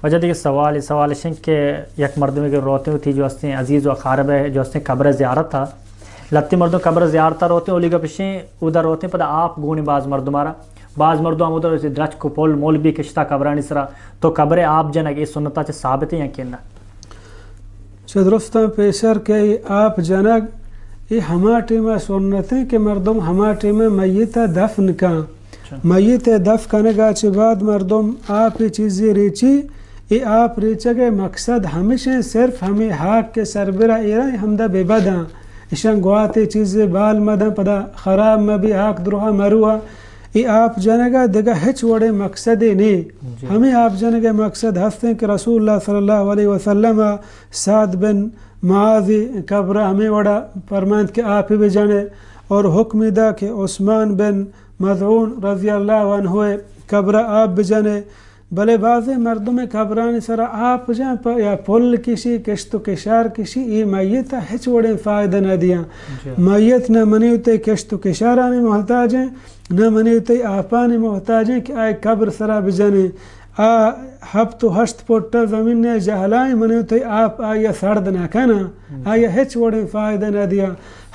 واجہ دگہ سوالے، سوال اش انت کہ یک مردمے کہ روتیں وتی جو استیں عزیز و اقارب ء جو استیں قبر ء زیارت ء، لھتیں مردم قبر ء زیارت ء روتیں، اولی گپ اش انت اودا روتیں پدا آپ گون انت باز مردم ء را، باز مردم ہمودا روتیں درچک و پل مول بی کشتا قبرانی سرا، تو قبر ء آپ جنگ اے سنت ء چہ ثابت انت یا کہ نہ؟ چہ درستاں پیسر کہ اے آپ جنگ، اے ہما ٹیم ء سنت انت کہ مردم ہما ٹیم ء میت ء دفن کن۔ اچھا۔ میت ء دفن کنگ ء چہ بعد مردم آپ ء چیزے ریچی، اے آپ ریچگ ء مقصد ہمیش انت صرف ہمے ہاک کہ سربرا ایرا ہمدا بہ بداں، اشاں گوات ء چیزے بال مداں، پدا خراب مہ بی، ہاک دروہ مروا۔ اے آپ جنگ ء دگہ ہچ وڑیں مقصدے نے۔ جی۔ ہمے آپ جنگ ء مقصد ہستیں کہ رسول اللہ صلی اللہ علیہ وسلم ء سعد بن معاذ قبر ء ہمے وڑا فرمائنت کہ آپ بجنے اور حکم دا کہ عثمان بن مظعون رضی اللہ عنہ قبر ء آپ بجنے۔ بلے بازیں مردم قبرانی سرا آپ جن پ-، یا پل کشی، کشت و کشار کشی، اے میت ء ہچ وڑیں فائدہ نہ دیاں۔ جی۔ میت نہ منی و تئی کشت و کشارانی محتاج ہیں، نہ منی و تئی آپانی محتاج ہیں کہ آئی قبر سرا بجنیں۔ آ ہپت و ہشت پٹ زمین ء جہلائیں، منی و تئی آپ آئی ء سڑد نہ کناں۔ جی۔ آئی ء ہچ وڑیں فائدہ نہ دیاں۔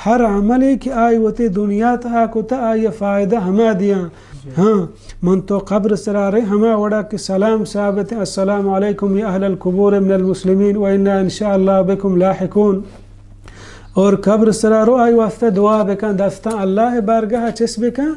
ہر عملے کہ آئی وتی دنیا تہا کتہ، آئی ء فائدہ ہما دیاں۔ جی۔ ہاں، من تو قبر سرا رے ہما وڑا کہ سلام ثابت، السلام علیکم یا اہل القبور من المسلمین و انا ان شاء اللہ بکم لاحقون۔ اور قبر سرا رو آئی واسطہ دعا بکن، دستاں اللہ بارگاہ چس بکن،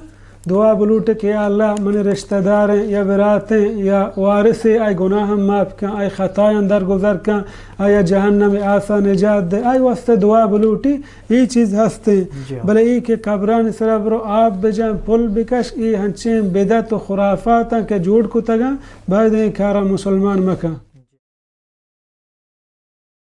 دعا بلوٹ کہ یا اللہ منی رشتہ داریں یا براتیں یا وارثے، آئی گناہ ہم معاف کن، آئی خطایاں درگزر کن، آیا جہنم آسا نجات دے، آئی واسطہ دعا بلوٹی۔ اے چیز ہستیں۔ جی۔ بلے اے کہ قبرانی سرا برو آپ بجن، پل بکش، اے ہنچیں بدعت و خرافاتاں کہ جوڑ کتگاں، باید ایں کارا مسلمان مکن۔